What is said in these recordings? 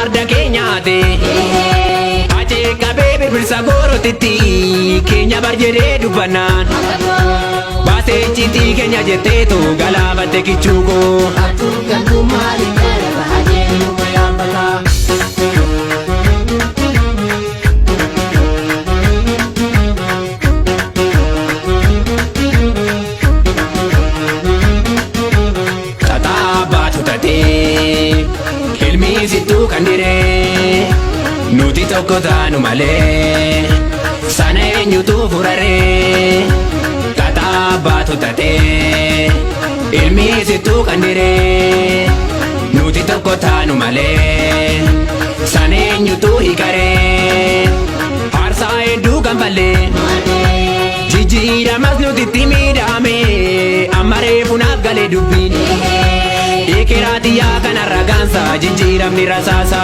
Arda keenyaate Acee qabee birbirsa goorotitti keenya bar jedhee dubbannaan baasee icciitii keenya jetteetu galaafatte kichuu koo. Xaxaa baatu tatee ilmi sittuu kan diree nuti tokko taanu malee sana eenyutu furaree. Xaxaa baatu tatee ilmi sittuu kan diree nuti tokko taanu malee sana eenyutu hiikaree. Aarsaa hedduu kanfallee jijjiiramas nuti itti miidhame amma reefu naaf galee dubbiin. Ekeraa xiyyaa kanarra gaansa jijjiiramni rasaasa.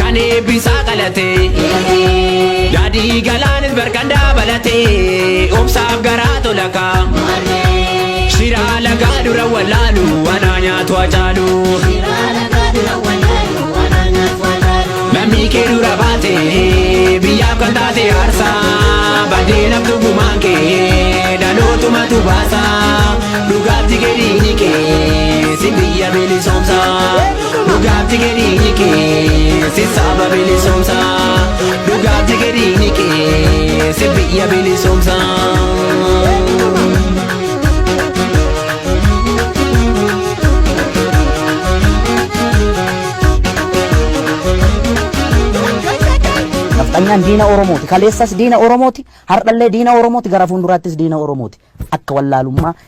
Kan eebbisaa qalate daadhii galaanis barkan dabalate obsaaf garaa tolaka. Shiraa lagaa dura wallaalu anaa nyaatu hacaalu. Lammii kee dura baate biyyaaf kan taate aarsaa baddee naftu gumaan kee dhalootumatu baasa dhugaaf jigee dhiigni kee si biyya bilisoomsa dhugaaf jigee dhiigni kee si saba bilisoomsa dhugaaf jigee dhiigni kee si biyya bilisoomsa. Nafxanyaan diina Oromooti. Kaleessas diina Oromooti. Har'allee diina Oromooti. Gara fuulduraattis diina Oromooti. Akka wallaalummaa